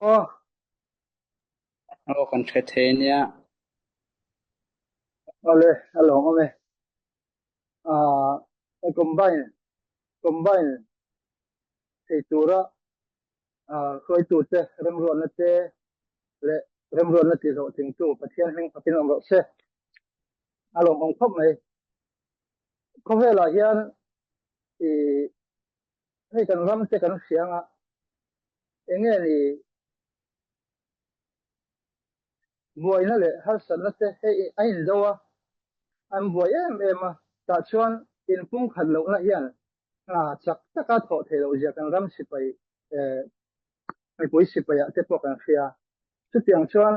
Aw. Aw kan hre thei nia. Awle, a lawm awm e. Ah, combine, combine thei tura ah hruaitute remruatna te leh remruatna tihhlawhtlingtu Pathian hming fakin awm rawh se. A lawm awm khawp mai. Khawvelah hian i hei kan ram te kan hria anga eng nge ni buaina leh harsatna te hei a indo a, an buai em em a, tah chuan inpumkhat lohna hian hna chak taka thawh theih loh zia kan ram sipai eh mipui sipaiah te pawh kan hria. Chutiang chuan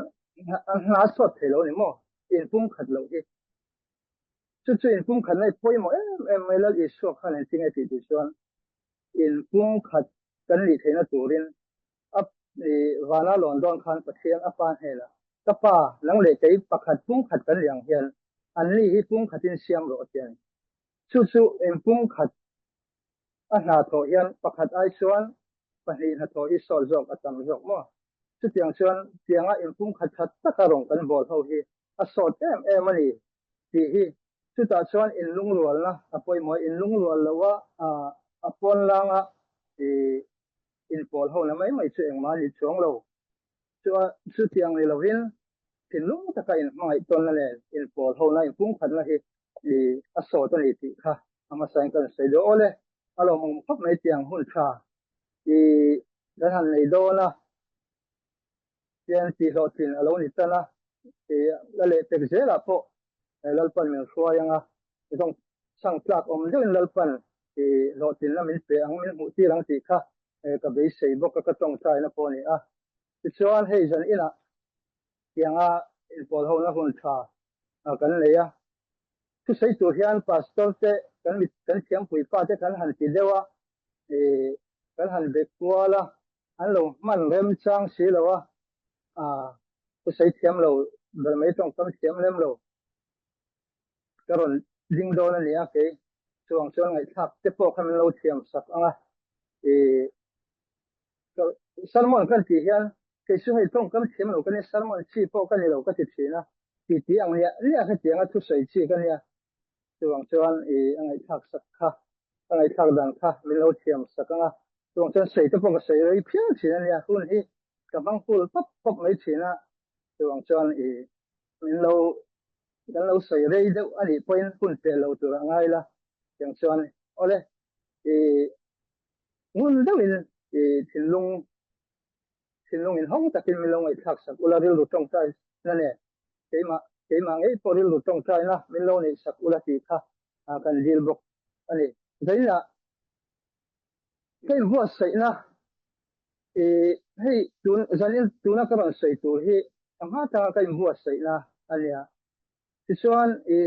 an hna a chhuat thei lo a ni maw? Inpumkhat loh hi. Chu chu inpumkhatna i pawimawh em em mai Lal Isua khan engtin nge tih tih chuan inpumkhat kan nih theihna turin a vana lawn dawn khan Pathian a pa hnenah Ka pa, nang leh kei pakhat pumkhat kan nih ang hian anni hi pumkhatin siam rawh a ti a ni. Chu chu inpumkhat a hna thawh hian pakhat ai chuan pahnih hnathawh hi sawt zawk a tam zawk maw? Chutiang chuan tianga inpumkhat that taka rawn kan bawl ho hi a sawt em em a ni tih hi chutah chuan inlungrualna a pawimawh a, inlungrual loha a pawn langa inpawl hona mai mai chu engmah a ni chuang lo. Chutiang ni lovin thinlung taka inhmangaih tawnna nen inpawl hona inpumkhatna hi a sawt a ni tih kha a hmasain kan sawi deuh awl e. A lawmawm khawp mai tiang hun tha i kan han nei dawn a, tian tihhlawhtlin a lo ni tan a, i la leh pek zelah pawh Lalpan min hruai ang a, zawng chhang tlak awm deuhin Lalpan i hlawhtlinna min pe ang, min hmuh tir ang tih kha ka beisei bawk a, ka tawngtaina pawh a ni a. Tichuan hei zan inah tianga inpawl hona hun tha kan nei a, thusawi tur hian pastor te kan mit kan thiampui pa te kan han ti deuh a, ih kan han be kual a, an lo hman remchang si lo a, ah thusawi thiam lo ber mai tawngkam thiam lem lo ka rawn ding dawn a ni a, kei chuang chuan ngaihthlak te pawh kha min lo thiam sak ang a, ih. Sermon kan tih hian kei chu hei tawngkam thiam lo ka nia, sermon chi pawh ka ni lo ka ti thin a, ti ti ang liah liah hetianga thusawi chi ka nia. Chuvang chuan i a ngaihthlak sak kha, ka ngaihthlak dan kha min lo thiam sak ang a, chuvang chuan sawi te pawh ka sawi rei phian thin a nia, hun hi ka hmang full pawp pawp mai thin a, chuvang chuan i min lo kan lo sawi rei deuh a nih pawhin hun pe lo tur a ngai la, tiang chuan awle i Ngun deuhin i thinlung thinlung inhawng takin min lo ngaihthlak sak ula rilru tawngtai na nen keimah keimah ngei pawh rilru tawngtai na min lo neih sak ula tih kha kan dil bawk a ni. Zainah ka inbuatsaihna i hei tun zanin tuna ka rawn sawi tur hi a hma tanga ka inbuatsaihna a nia. Tichuan i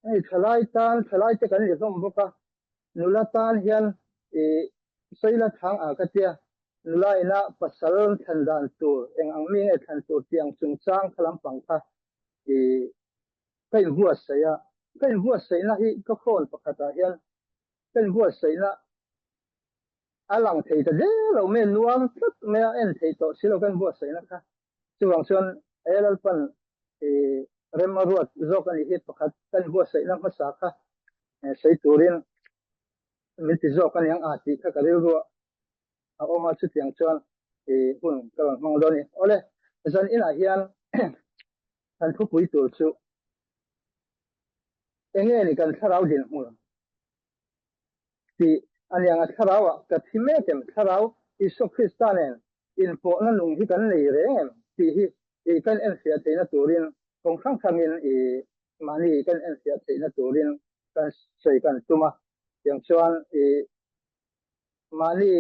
Hei thalai tan, thalai te kan ni hlawm bawk a, nula tan hian i sawi la thang a ka tia, nula ina pasal thlan dan tur, eng ang mi nge thlan tur tih ang chungchang kha lampang kha i ka inbuatsaih a, ka inbuatsaihna hi ka phone pakhatah hian ka inbuatsaihna a lang thei ta der lo mai a, nuam tlat mai a, en thei tawh si lo ka inbuatsaihna kha. Chuvang chuan he Lalpan i rem a ruat zawk a nih hi pakhat ka inbuatsaihna hmasa kha sawi turin min ti zawk a niang a tih kha ka rilru a awm a, chutiang chuan i hun ka rawn hmang dawn a ni. Awle, zan inah hian kan thupui tur chu enge ni kan thlarau dinhmun? Tih a ni ang a, thlarauah ka thi mek em? Thlarau Isua Krista nen inpawhna nung hi kan nei reng em? Tih hi i kan enfiah theihna turin kawng hrang hrangin i mahni kan enfiah theihna turin kan sawi kan tum a. Tiang chuan i mahni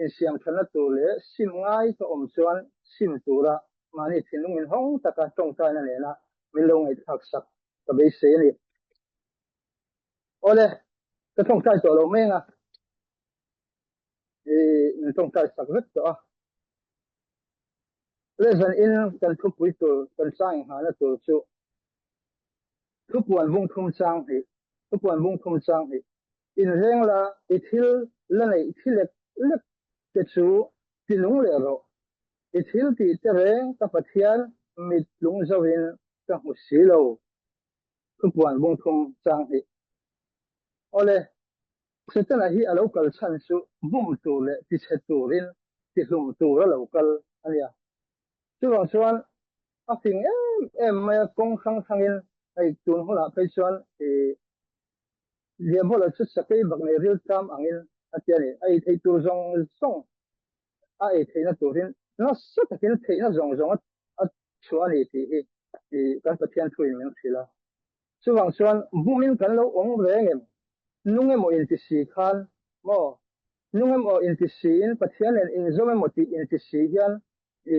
insiam thatna tur leh sim ngai ka awm chuan sim tura mahni thinlung inhawng taka tawngtaina nena min lo ngaihthlak sak ka beisei a ni. Awle, ka tawngtai tawh lo meng a, i min tawngtai sak vek tawh a. Le zan in kan thupui tur, kan chang inghahna tur chu thupuan bung thum chang hnih, thupuan bung thum chang hnih, inreng la i thil la neih thi lek lek te chu ti nung leh rawh. I thil tih te reng ka Pathian mit tlung zoin ka hmu si lo. Thupuan bungthum chang hnih. Awle, Setana hi a lo kal chhan chu bum tur leh tichhe turin tihlum tur a lo kal a nia. Chuvang chuan a fing em em mai a, kawng hrang hrangin hei tun hunah phei chuan i Diabola chu sakei bak nei riltam angin a ti a ni. A ei theih tur zawng zawng a ei theihna turin nasa takin theihna zawng zawng a chhuah a ni tih hi kan Pathian thuin min hrilh a. Chuvang chuan bumin kan lo awm reng em? Nung emaw inti si khan maw? Nung emaw inti siin Pathian nen inzawm emaw tih inti si hian i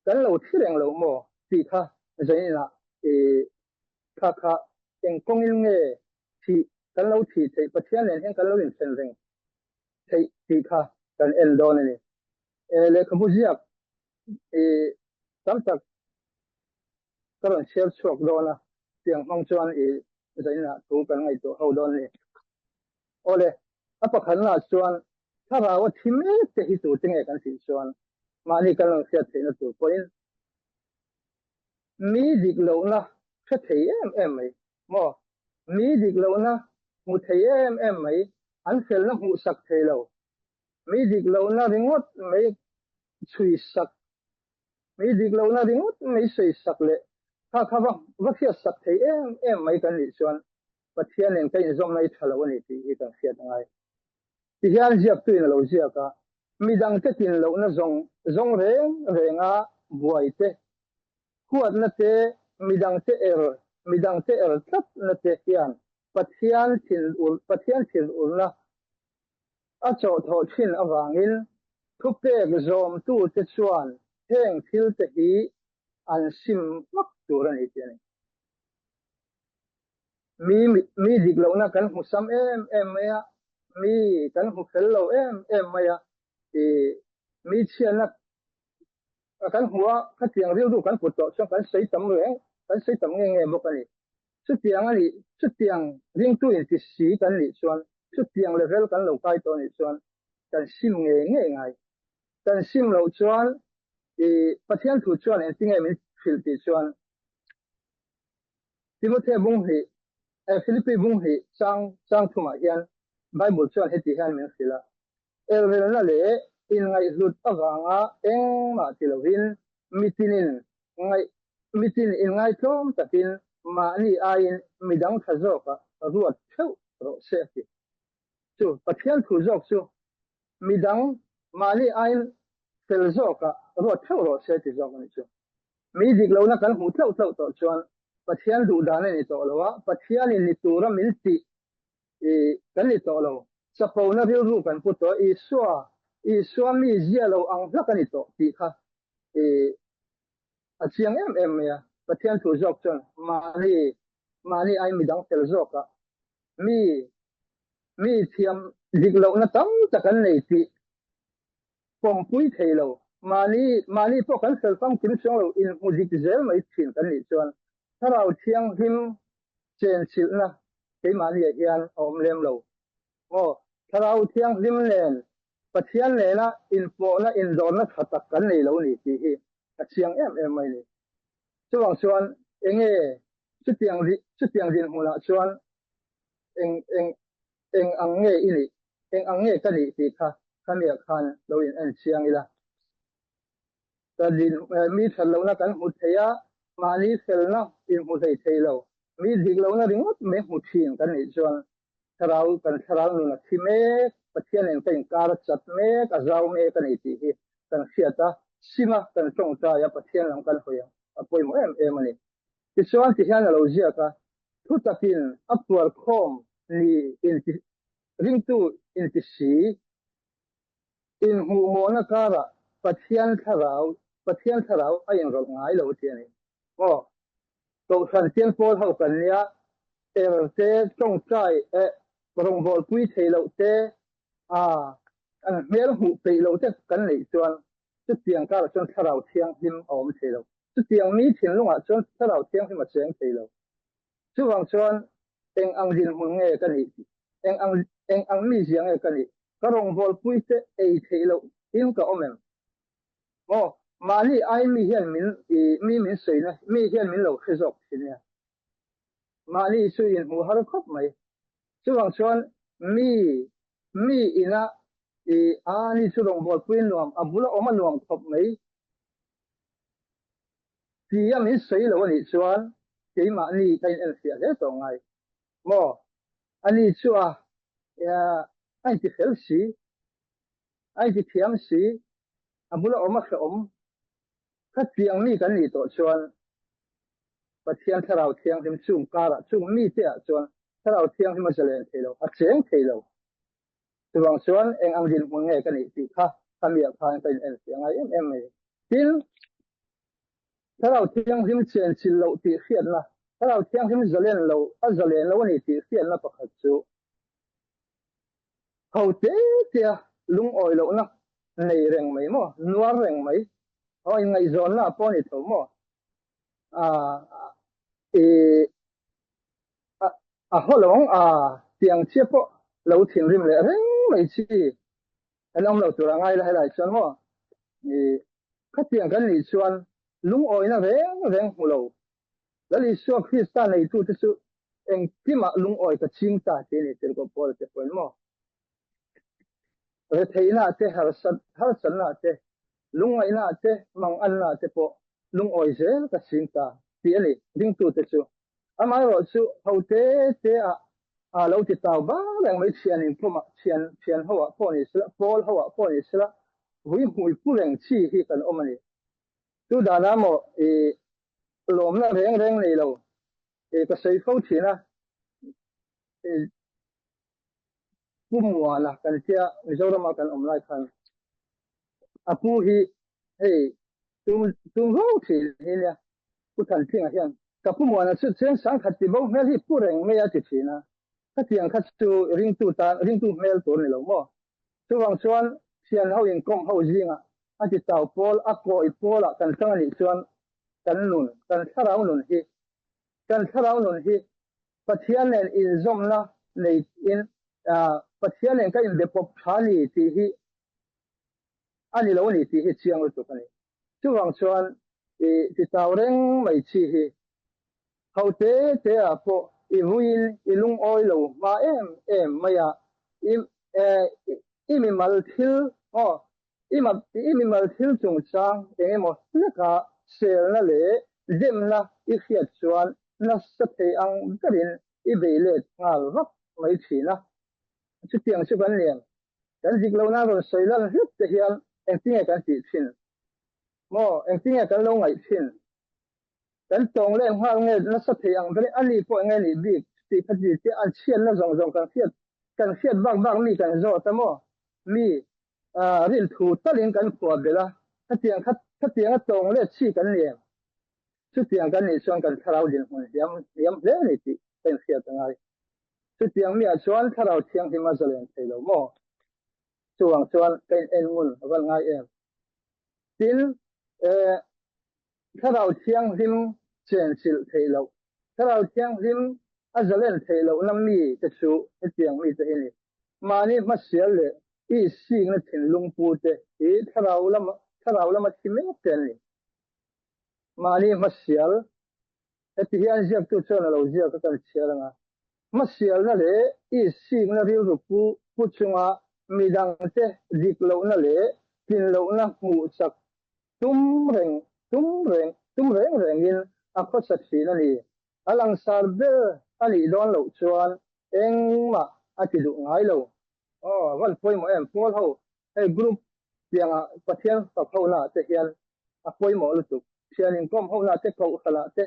kan lo thi reng lo maw tih kha zaninah i kha kha eng kawngin nge thih kan lo thih theih Pathian nen hian kan lo inthlen reng theih tih kha kan en dawn a ni. E lehkhabu ziak i tam tak ka rawn chhiar chhuak dawn a, tiang hmang chuan i zaninah thu kan ngaihtuah ho dawn a ni. Awle, a pakhatnaah chuan thlarau a thi mek te hi tute nge kan tih chuan mahni kan rawn hriat theihna tur pawhin mi dik lohna hre thei em em mai maw? Mi dik lohna hmu thei em em mai, an felna hmuhsak thei lo, mi dik lohna ringawt mai chhuisak Mi dik lohna ringawt mai sawisak leh kha kha va va hriatsak thei em em mai kan nih chuan Pathian nen ka inzawmna i tha lo a ni tih hi kan hriat a ngai. Tihian ziaktuin a lo ziak a, midangte tin lohna zawng zawng reng renga buai te, huatna te, midangte er midangte er tlatna te hian Pathian thinur Pathian thinurna A chawhthawh thin avangin thupek zawmtute chuan heng thilte hi an sim hmak tur a ni tih a ni. Mi mi dik lohna kan hmu sam em em mai a, mi kan hmu fel lo em em mai a, i mi chhiatna kan hmu a, khatiang rilru kan put tawh chuan kan sawi tam reng, kan sawi tam nge nge bawk a ni. Chutiang a nih, chutiang ringtu inti si kan nih chuan, chutiang level kan lo kai tawh nih chuan kan sim ngei ngei ngai. Kan sim loh chuan i Pathian thu chuan engtinge min hrilh tih chuan Timothea bung hnih, eh Philippi bung hnih chang chang thumah hian Bible chuan heti hian min hrilh a, Elrelna leh inngaihhlut avanga engmah ti lovin mitinin ngaih Mitin inngaitlawm takin mahni aiin midang tha zawkah ruat theuh rawh se a ti. Chu Pathian thu zawk chu midang mahni aiin fel zawkah ruat theuh rawh se ti zawk a ni chu. Mi dik lohna kan hmuh tlauh tlauh tawh chuan Pathian duh dan a ni tawh lo a, Pathianin ni tura min tih i kan ni tawh lo. Chapona rilru kan pu tawh, Isua, Isua mi zia lo ang hlak a ni tawh tih kha i A chiang em em mai a, Pathian thu zawk chuan mahni mahni ai midang fel zawkah mi mi thiam dik lohna tam tak an nei tih pawmpui thei lo, mahni mahni pawh kan fel famkim chuang lo inhmu dik zel mai thin kan nih chuan Thlarau Thianghlim chenchilhna keimahniah hian a awm lem lo. Aw, Thlarau Thianghlim nen Pathian nena inpawhna indawrna tha tak kan nei lo ni tih hi a chiang em em mai ni. Chuvang chuan enge chutiang chutiang dinhmunah chuan eng eng eng ang nge i nih, eng ang nge ka nih tih kha khamiah khan lo in en chiang ila. Ka din mi that lohna kan hmu thei a, mahni felna inhmu hlei thei lo, mi dik lohna ringawt mai hmu thin kan nih chuan Thlarau, kan thlarau nun a thi mek, Pathian in ka inkar a chat mek, a zau mek a ni tih hi kan hriat a, sim a, kan tawngtai a, Pathian lam kan hawi a pawimawh em em a ni. Tichuan ti hian a lo ziak a, thu takin a phuar khawm ni inti ringtu inti si, inhmuhmawhna karah Pathian thlarau, Pathian thlarau a inrawlh ngai lo tih a ni. Aw, Kohhran Chiangpawl ho kan nia, er te, tawngtai eh rawngbawlpui thei loh te, ah an hmel hmuh peih loh te kan neih chuan chutiang karah chuan Thlarau Thianghlim a awm thei lo. Chutiang mi thinlungah chuan Thlarau Thianghlim a cheng thei lo. Chuvang chuan eng ang dinhmun nge ka nih, eng ang eng ang mizia nge ka nih, ka rawngbawlpui te ei theih loh in ka awm em? Maw, mahni ai mi hian min i mi min sawina mi hian min lo hre zawk thin nia. Mahni chu inhmuh har khawp mai. Chuvang chuan mi mi ina i a ni chu rawngbawlpui nuam a bula awm a nuam khawp mai tia min sawi lo anih chuan keimahni ka in enfiah hle tawh ngai. Maw, ani chu a a intifel si, a intithiam si, a bula awm a hrehawm. Khatiang mi kan nih tawh chuan Pathian Thlarau Thianghlim chung karah chung mite ah chuan Thlarau Thianghlim a zalen thei lo, a cheng thei lo. Chuvang chuan eng ang dinhmun nge ka nih tih kha ka miah khan ka in enfiah ngai em em mai. Tin, Thlarau Thianghlim chenchilh loh tih hriatna, Thlarau Thianghlim zalen lo, a zalen lo a ni tih hriatna pakhat chu Ho te tea lungawi lohna nei reng mai maw, nuar reng mai, aw inngaihzawnna pawh a ni tho maw, ih a haw lo ang a tiang chiah pawh lo thinrim leh reng mai chi an awm lo tur a ngai la helai chuan maw, ih khatiang kan nih chuan lungawina reng reng hmu lo Lal Isua Krista neitute chu engkimah lungawi ka ching ta tih a ni tirhkoh Paula te pawhin maw? Retheihna te, harsatna te, lungngaihna te, manganna te pawh lungawi zel ka ching ta tih a ni ringtute chu. Amaherawh chu ho te te ah a lo ti tau bar reng mai thian inpawmah, thian thian ho ah pawh ni sela, pawl ho ah pawh ni sela, vui hmui pu reng chi hi kan awm a ni. Chu danah maw i lawmna reng reng nei lo i ka sawi fo thin a, i Pu Muana kan tia Mizorama kan awm lai khan a pu hi hei tum tum vo thin hi nia Pu Thanthlinga hian ka Pu Muana chu cheng sangkhat ti bo hmel hi pu reng mai a ti thin a, khatiang kha chu ringtu tan ringtu hmel tur ni lo maw? Chuvang chuan thian ho inkawm ho zingah a ti tau pawl, a kawi pawlah kan tang a nih chuan kan nun, kan thlarau nun hi, kan thlarau nun hi Pathian nen inzawmna neiin Pathian nen ka inbe pawp tha ni tih hi a ni lo a ni tih hi chiang lutuk a ni. Chuvang chuan i ti tau reng mai chi hi Ho te te ah pawh i vuiin i lungawi lo hma em em mai a, i i mimal thil aw i i mimal thil chungchang eng emaw hleka selna leh demna i hriat chuan nasa thei ang berin i bei let nghal vak mai thin a. Chutiang chu kan lian kan dik lohna rawn sawi lan hlek te hian engtinge kan tih thin maw engtinge kan lo ngaih thin? Kan tawng leh nghal nge nasa thei ang ber a ni pawh enge nih bik tih kha chi chiah an chhiatna zawng zawng kan hriat kan hriat bak bak mi kan zawt a maw mi rin thu talin kan phuah belh a khatiang kha khatiang a tawng leh chi kan ni em chutiang kan nih chuan kan thlarau dinhmun hliam hliam hle a ni tih ka inhriat a ngai chutiang miah chuan thlarau thianghlim a zalen thei lo maw chuvang chuan ka in en ngun a van ngai em tin eh Thlarau Thianghlim chenchilh theih loh, Thlarau Thianghlim a zalen theih lohna mite chu hetiang mite hi ni. Mahni hmasial leh ihsikna thinlung pute hi thlarau lama thlarau lama thi mek te an ni. Mahni hmasial, heti hian ziaktu chuan a lo ziak a kan chhiar ang a, hmasialna leh ihsikna rilru pu pu chunga midangte dik lohna leh tlin lohna hmuh chak Tum reng, tum reng, tum reng rengin a khawsa thin a ni. A langsar ber a nih dawn loh chuan engmah a ti duh ngai lo. Aw, a van pawimawh em, Paul ho, hei group tiangah Pathian fak ho naah te hian a pawimawh lutuk. Thian inkawm ho naah te, kohhranah te,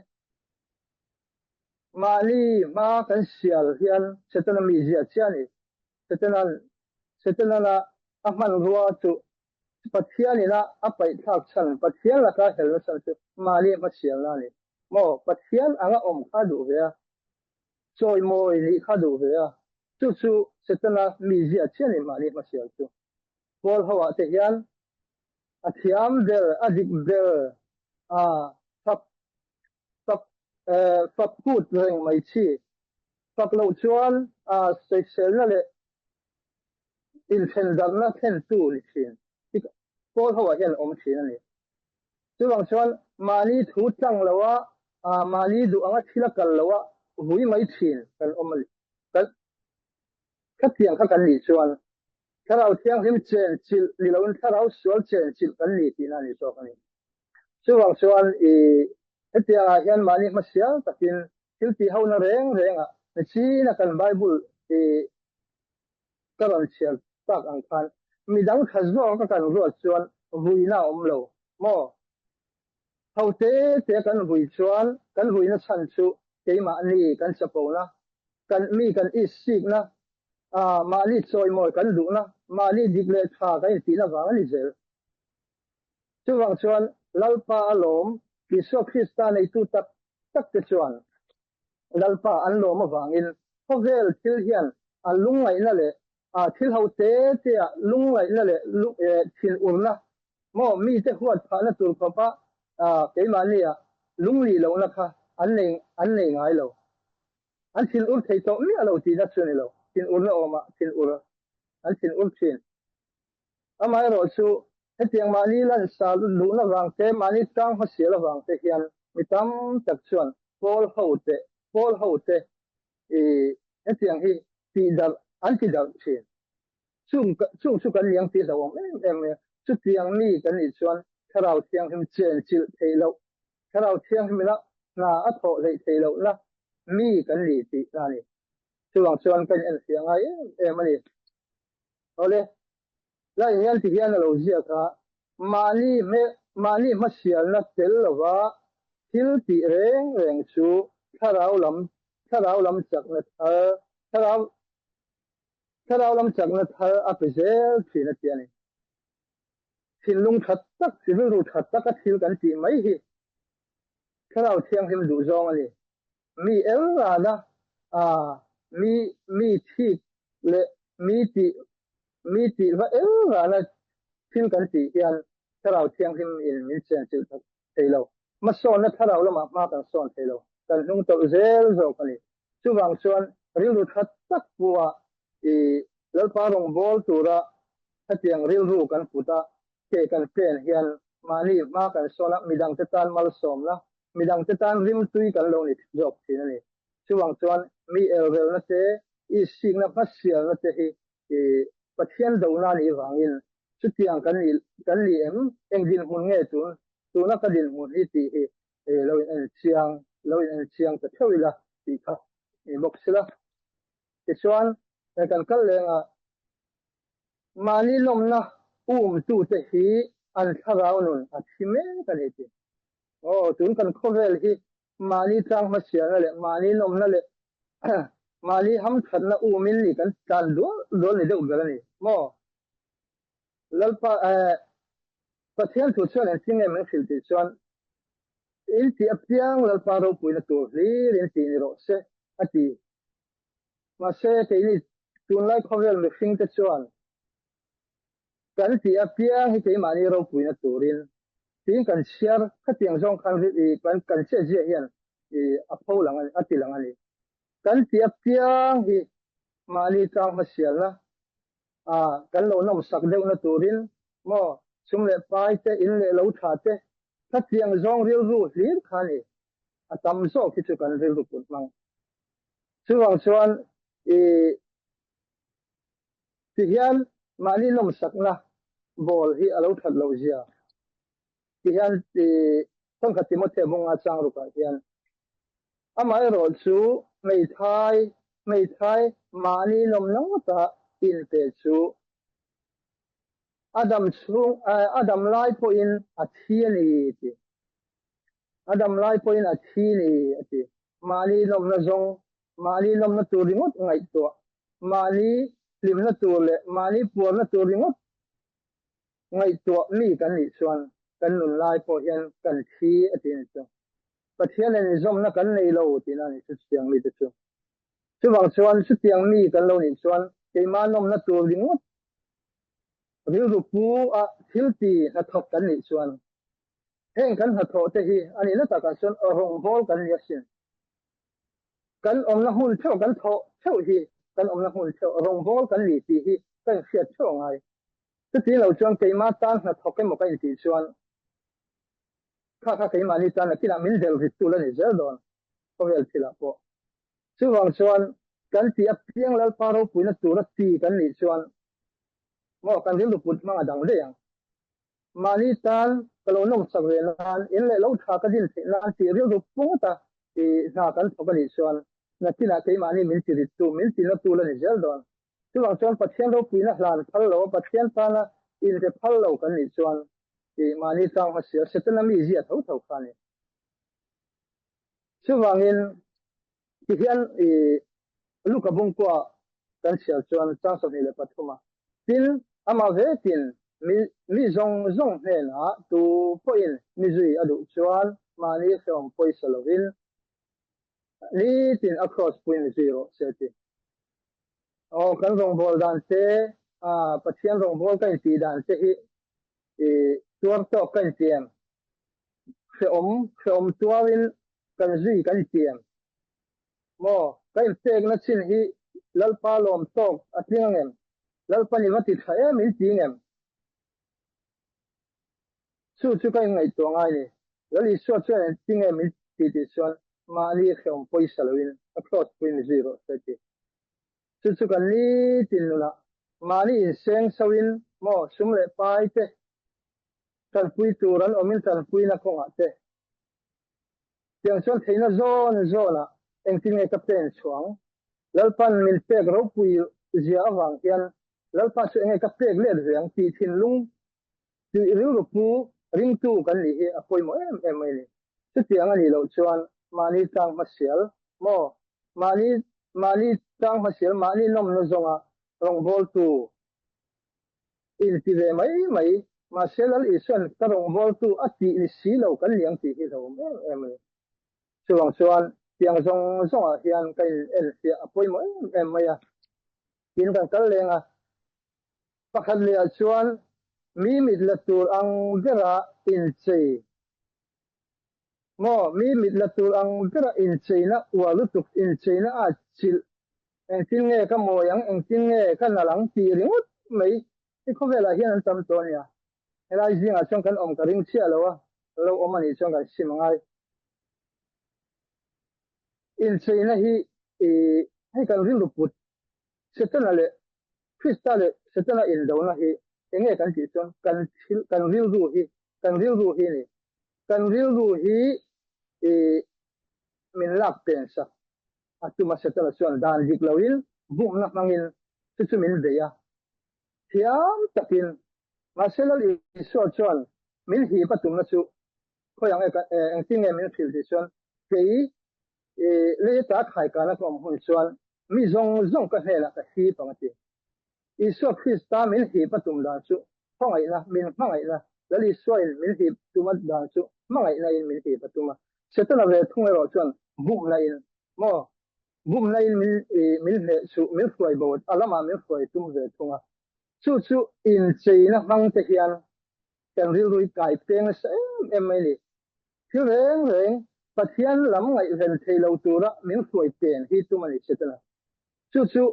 mahni hma kan sial hian Setana mizia chiah a ni. Setana'n, Setana'n a hmanrua chu Pathian ina a paihthlak chhan, Pathian laka helna chhan chu mahni hmasialna a ni. Maw? Pathian anga awm kha duh ve a, chawimawi nih kha duh ve a, chu chu Setana mizia chiah a ni mahni hmasial chu. Paul ho ah te hian a thiam ber, a dik ber, a fak fak fak kut reng mai chi. Fak loh chuan a sawiselna leh Inthendarhna thlentu ni thin hi Paul ho ah hian awm thin a ni. Chuvang chuan mahni thu tlang loa, mahni duh anga thil a kal loa vui mai thin kan awm a ni. Kan khatiang kha kan nih chuan Thlarau Thianghlim chen chilh ni loin Thlarau sual chen chilh kan ni tihna a ni zawk a ni. Chuvang chuan i hetiangah hian mahni hmasial takin thil tih hona reng rengah nichina kan Bible i ka rawn chhiar tak ang khan midang tha zawk a kan ruat chuan vuina a awm lo maw? Ho te te kan vui chuan kan vuina chhan chu keimahni kan chapona, kan mi kan issikna, mahni chawimawi kan duhna, mahni dik leh tha kan intihna vang a ni zel. Chuvang chuan Lalpa a lawm, Isua Krista neitu tak tak te chuan Lalpa an lawm avangin khawvel thil hian an lungngaihna leh thil ho te te ah lungngaihna leh thinurna maw mite huat phahna tur khawpa keimahni ah lungnih lohna kha an nei an nei ngai lo. An thinur thei tawh miah lo tihna chu a ni lo, thinurna awmah thinur an thinur thin. Amaherawh chu, hetiang mahni lansa luhna vang te, mahni tang hmasial avang te hian mi tam tak chuan pawl ho te, pawl ho te i hetiang hi tih darh an ti darh thin. Chung chung chu kan liang tih hlauhawm em em mai a, chutiang mi kan nih chuan Thlarau Thianghlim chen chilh theih loh, Thlarau Thianghlimina hna a thawh hleih theih lohna mi kan ni tih a ni. Chuvang chuan ka inenfiah ngai em em a ni. Awle, lai hian ti hian a lo ziak a, mahni mahni hmasialna tel lova thil tih reng reng chu thlarau lam thlarau lam chakna thar thlarau thlarau lam chakna thar a pe zel thin a ti a ni. Thinlung tha tak, rilru tha taka thil kan tih mai hi thlarau thianghlim duh zawng a ni. Mi el rana mi mi thik leh mi tih mi tih va el rana thil kan tih hian thlarau thianghlim in min chenchilh thei lo. Hmasawnna thlarau lamah hma kan sawn thei lo, kan hnung tawlh zel zawk a ni. Chuvang chuan rilru tha tak pawha i Lalpa rawngbâwl tura hetiang rilru kan put a, ke kan pen hian mahni hma kan sawn a, midangte tan malsawmna, midangte tan rimtui kan lo ni zawk thin a ni. Chuvang chuan mi elrelna te, isikna hmasialna te hi i Pathian dona nih vangin chutiang kan nih kan ni em? Eng dinhmun nge tun tuna ka dinhmun hi tih hi lo in en chiang lo in en chiang ta theuh ila tih kha ni bawk sila. Tichuan kan kal leng a, mahni lawmna umtute hi an thlarau nun a thi mek a ni tih. Aw, tun kan khawvel hi mahni tlang hmasialna leh mahni nawmna leh mahni hamthatna umin ni kan tlan dual dual ni deuh ber a ni maw? Lalpa eh Pathian thu chuan engtin nge min hrilh tih chuan in tih apiang Lalpa ropuina tur hlir in tih ni rawh se a ti. Mahse keini tunlai khawvel mihring te chuan Kan tih apiang hi keimahni ropuina turin tiin kan chhiar khatiang zawng khan i kan kan chetziah hian i a pho lang a ni, a ti lang a ni. Kan tih apiang hi mahni tlang hmasialna a kan lo nawmsak deuhna turin maw sum leh pai te, in leh lo tha te khatiang zawng rilru hlir kha a ni. A tam zawk hi chu kan rilru put hmang. Chuvang chuan i Ti hian mahni nawmsakna ball hi a lo that loh zia ti hian ti thawnkhat Timothea bunga chang rukah hian amaherawh chu hmeithai hmeithai mahni nawmna ngawta inpe chu a dam chhung a dam lai pawhin a thi a ni ti a dam lai pawhin a thi ni a ti mahni nawmna zawng mahni nawmna tur ringawt ngaihtuah Mahni hlimna tur leh mahni puarna tur ringawt ngaihtuah mi kan nih chuan kan nun lai pawh hian kan thi a ti a ni chu. Pathian nen inzawmna kan nei lo tihna a ni chu chutiang mite chu. Chuvang chuan chutiang mi kan lo nih chuan keimah nawmna tur ringawt rilru pu a thil ti hnathawk kan nih chuan heng kan hnathawh te hi a nihna takah chuan rawngbâwl kan ni asin. Kan awmna hmun theuh kan thawh theuh hi kan awmna hmun theuh rawngbâwl kan ni tih hi ka inhriat theuh a ngai. Chuti lo chuan keimah tan hnathawk emaw ka intih chuan. Kha kha keimahni tan nakinah min del rit tul a ni zel dawn khawvel thilah pawh. Chuvang chuan kan tih apiang Lalpa ropuina tura ti kan nih chuan maw kan rilru put hmang a dang daih ang. Mahni tan ka lo nawmsak ve nan, in leh lo tha ka din theih nan tih rilru pung ta i hna kan thawk a nih chuan nakinah keimahni min ti rittu, min ti natu la ni zel dawn. Chuvang chuan Pathian ropuina hlan phal lo, Pathian tana inpe phal lo kan nih chuan i mahni tlang hmasial Setana mizia tho tho kha a ni. Chuvangin tihian i Luka bungkua kan chhiar chuan chang 23 a, Tin, amah vekin mi mi zawng zawng hnenah tu pawhin mi zui a duh chuan mahni hrehawm pawisa lovin nitin a kraws puiin mi zui rawh se a ti. Aw, kan rawngbâwl dan te, Pathian rawngbâwl ka intih dan te hi i tuar tawk ka inti em? Hrehawm, hrehawm tuarin kan zui kan inti em? Maw, ka inpekna chin hi Lalpa lawm tawk a tling ang em? Lalpa ni va ti tha em in ti ngem? Chu chu ka inngaihtuah ngai ni. Lal Isua chuan eng ti nge min ti tih chuan mahni hrehawm pawisa loin a kraws pui mi zui rawh se a ti. Chu chu kan nitin nunah mahni inseng soin maw sum leh pai te tanpui tur an awmin tanpuina kawngah te Tiang chuan theihna zawn zawnah engtin nge ka pen chhuah ang? Lalpan min pek ropui zia avang hian Lalpa chu enge ka pek let ve ang tih thinlung tih rilru pu ringtu kan nih hi a pawimawh em em mai a ni. Chutiang a nih loh chuan mahni tlang hmasial maw? Mahni mahni tlang hmasial mahni nawmna zawnga rawngbawltu Inti ve mai mai, mahse Lal Isuan ka rawngbawltu a tih ni si lo kan liang tih hi hlauhawm em em a ni. Chuvang chuan tiang zawng zawngah hian ka in enfiah a pawimawh em em mai a, tin kan kal leng a. Pakhat lehah chuan mi mit la tur ang bera inchei Maw, mi mit la tur ang bera incheina uar lutuk, incheina a chilh, engtin nge ka mawi ang, engtin nge ka nalh ang tih ringawt mai hi khawvelah hian an tam tawh a nia. Helai zingah chuan kan awm ka ring chiah lo a, lo awm a nih chuan kan sim a ngai. Incheina hi i hei kan rilru put Setana leh Krista leh Setana indona hi enge kan tih chuan kan thil kan rilru hi kan rilru hi a ni. Kan rilru hi i min lak pen sak a tum a Setana chuan dan dik loin bumna hmangin chu chu min bei a thiam takin mahse Lal Isua chuan min hip a tumna chu khawi ang engtin nge min hrilh tih chuan kei i lei ata khaikana ka awm hun chuan mi zawng zawng ka hnenah ka hip ang a ti. Isua Krista min hip a tum dan chu khawngaihna, min hmangaihna, Lal Isuain min hip tum a dan chu hmangaihna in min hip a tum a. Setana ve thung erawh chuan bumna in maw, bumna in min i min hneh chu min hruai bo a lamah min hruai tum ve thung a. Chu chu incheina hmang te hian kan rilru hi kai peng nasa em em mai a ni. Thil reng reng Pathian lam ngaihven thei lo tura min hruai pen hi tum a ni Setana. Chu chu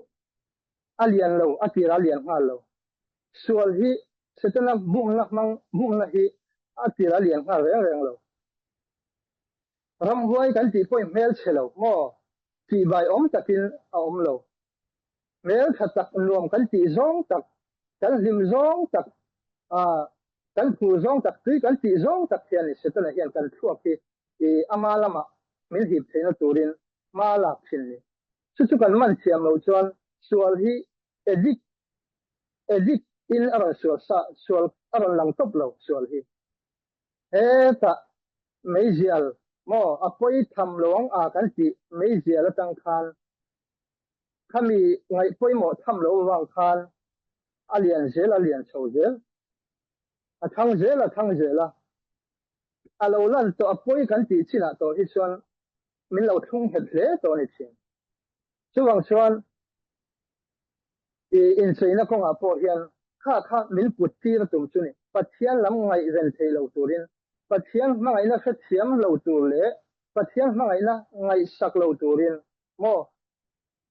a lian lo, a tirah a lian nghal lo. Sual hi Setana bumna hmang bumna hi a tirah a lian nghal reng reng lo. Ramhuai kan tih pawhin hmelchhe lo maw? Tihbai awm takin a awm lo. Hmeltha tak nuam kan tih zawng tak, kan hlim zawng tak, kan phur zawng tak, tui kan tih zawng tak hian Setana hian kan thluak hi ama lamah min hip theihna turin hma a lak thin ni. Chu chu kan man thiam loh chuan sual hi addict addict in a rawn sual sa sual a rawn lang tawp lo sual hi. Hetah meizial maw a pawi tham lo ang a kan tih meizial atang khan khami ngaih pawimawh tham loh avang khan a lian zel a lian chho zel a thang zel a thang zel a a lo lan tawh a pawi kan tih chinah tawh hi chuan min lo thlung nghet hle tawh a ni thin. Chuvang chuan i incheina kawngah pawh hian kha kha min put tir a tum chu ni. Pathian lam ngaihven thei lo turin, Pathian hmangaihna hrethiam lo tur leh Pathian hmangaihna ngaihsak lo turin maw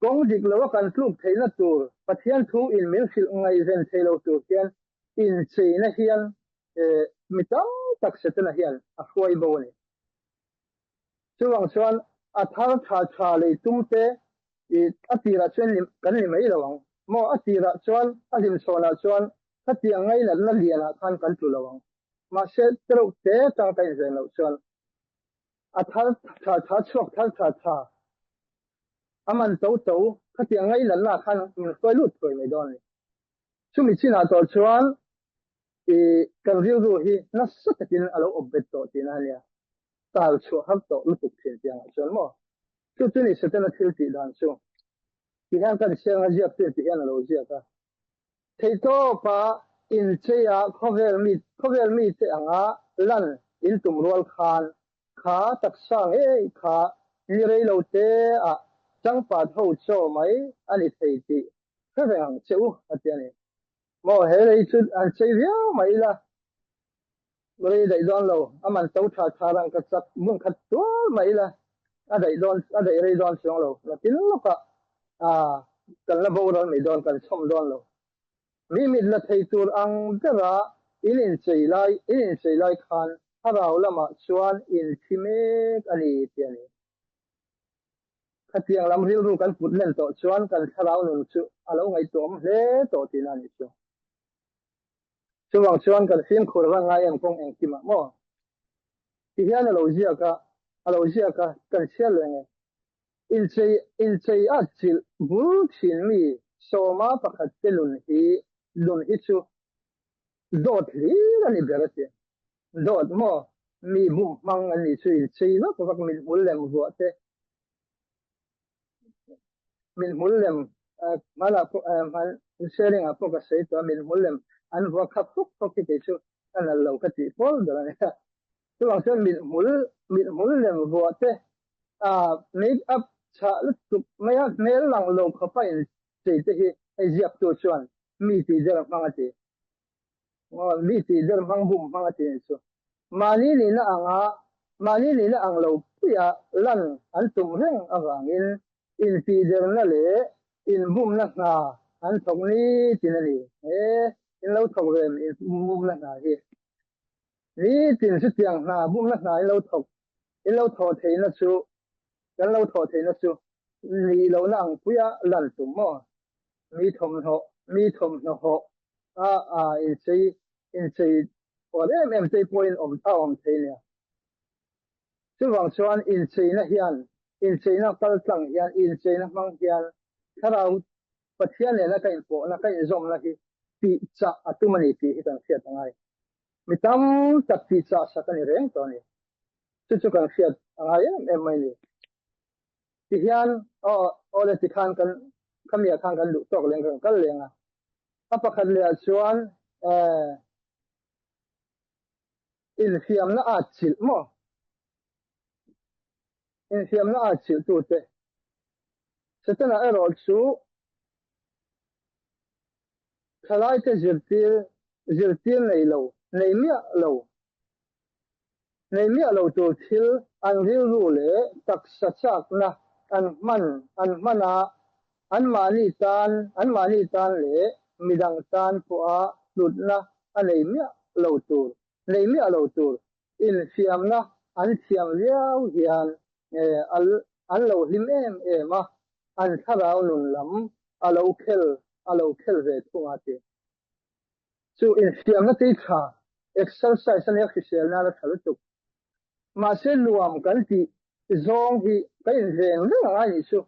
kawng dik loa kan tluk theihna tur Pathian thu in min hrilh ngaihven thei lo tur hian incheina hian mi tam tak Setana hian a hruai bo a ni. Chuvang chuan a thar tha tha lei tum te i a tirah chuan kan ni mai lo ang maw? A tirah chuan a hlimchhawnah chuan khatiang ngainatna lianah khan kan tlu lo ang. Mahse tereuh te tang ka inven loh chuan a thar tha tha chhuak thar tha tha a man to to khatiang ngainatna ah khan min hruai lut thuai mai dawn a ni. Chumi chinah tawh chuan i kan rilru hi nasa takin a lo awp bet tawh tihna a nia. Tal chhuah har tawh lutuk thin tiangah chuan maw? Chu chu ni Setana thil tih dan chu. Ti hian kan siang a ziak chu ti hian a lo ziak a. Theihtawpa incheia khawvel mi khawvel mite anga lan in tum rual khan kha taksa ngei kha ni rei lo te ah changpat ho chaw mai a ni thei tih hre reng ang che u a ti a ni. Maw he lei chu an chei viau mai ila rei daih dawn lo, a man to tha tha rang ka chak bung khat tual mai ila a daih dawn a daih rei dawn chuang lo, nakin lawkah ah kan la boral mai dawn kan chhawm dawn lo. Mi mit la thei tur ang bera in inchei lai in inchei lai khan thlarau lamah chuan in thi mek a ni ti a ni. Khatiang lam rilru kan put len tawh chuan kan thlarau nun chu a lo ngaihtuahawm hle tawh tihna a nih chu. Chuvang chuan kan fimkhur va ngai em kawng engkimah maw? Ti hian a lo ziak a, a lo ziak a, kan chhiar leh nge. Inchei inchei a chilh bul thin mi sawma pakhat te nun hi nun hi chu dawt hlir a ni ber a ti. Dawt maw? Mi bum hmang an nih chu inchei vak vak min hmul lem vuah te Min hmul lem hmanah pawh hman sharing ah pawh ka sawi tawh a, min hmul lem an vua khap fawk fawk hi kei chu a nalh lo ka tih pawl ber a ni. Chuvang chuan min hmul min hmul lem vuah te make up chhah lutuk mai a hmel lang lo khawpa inchei te hi hei ziaktu chuan mi tih der hmang a ti. Mi tih der hmang bum hmang a ti anih chu. Mahni nihna anga mahni nihna ang lo puia lan an tum reng avangin intihderna leh inbumna hna an thawk nitin a ni. He in lo thawk ve em inbumna hna hi? Nitin chutiang hna bumna hna in lo thawk in lo thawh theihna chu kan lo thawh theihna chu nih lohna ang puia lan tum maw? Mi thawmhnaw mi thawmhnaw hawh a a inchei inchei awl em em te pawhin awm a awm thei nia. Chuvang chuan incheina hian incheina kal tlang hian incheina hmang hian thlarau Pathian nena ka inpawhna ka inzawmna hi tih chah a tum a ni tih hi kan hriat a ngai. Mi tam tak tih chah sak a ni reng tawh a ni. Chu chu kan hriat a ngai em em mai a ni. Tihian aw awle tikhan kan khamiah khan kan luh tawk leng kan kal leng a. A pakhat leh ah chuan eh infiamna at chilh maw? Infiamna at chilh tute Setana erawh chu thalaite zirtir zirtir nei lo nei miah lo Nei miah lo tur thil an rilru leh taksa chakna an hman an hman a, anmahni tan anmahni tan leh midang tan pawha hlutna a nei miah lo tur nei miah lo tur infiamna an thiam viau hian an lo hlim em em a, an thlarau nun lam a lo khel a lo khel ve thung a ti. Chu infiamna tei tha, exercise a nia hrisel nan a tha lutuk. Mahse nuam kan tih zawng hi ka inven reng ang a nih chu.